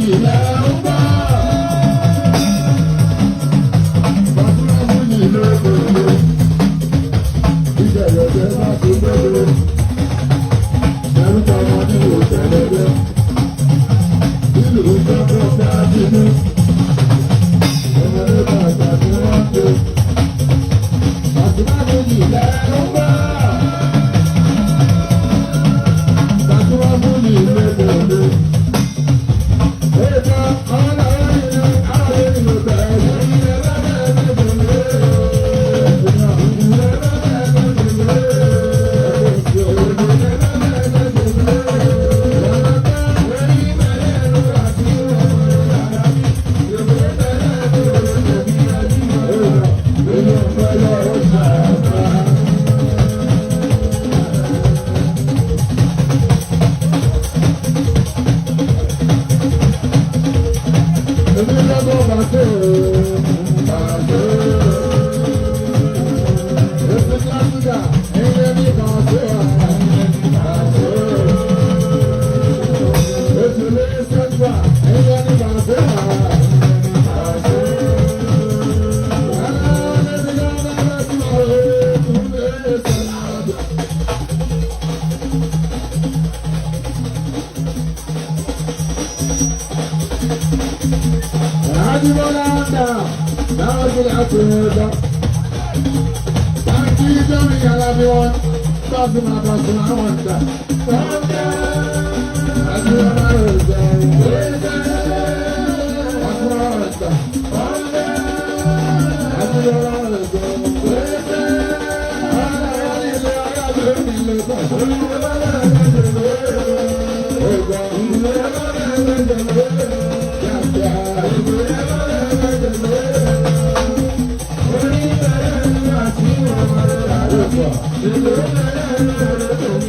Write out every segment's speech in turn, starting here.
Fújì lẹ́ ń bọ̀. Pasuma Fújì ló gbòòrò. Ìjẹ̀lẹ̀jẹ̀ bá ti gbòòrò. Ẹrú tọmọ ní òtẹ̀lẹ́gbẹ́. Ìlú gbọ́dọ̀ bá ti dún. Ọmọdé bàgbà tí wọ́n ń jó. Pasuma Fújì lẹ́ ń bọ̀. Pasuma Fújì ló gbòòrò. Ajibola anda, náà ti ẹ̀dá. Tàǹkì Jọ́mi Alábí wọn, Pasuma Pasuma wọn dà. Ajibola ẹ̀dá, Pasuma ẹ̀dá. Ajibola ẹ̀dá. Thank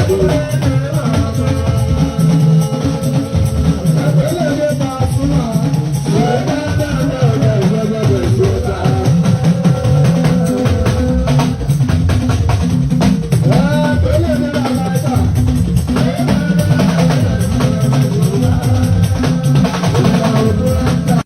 you.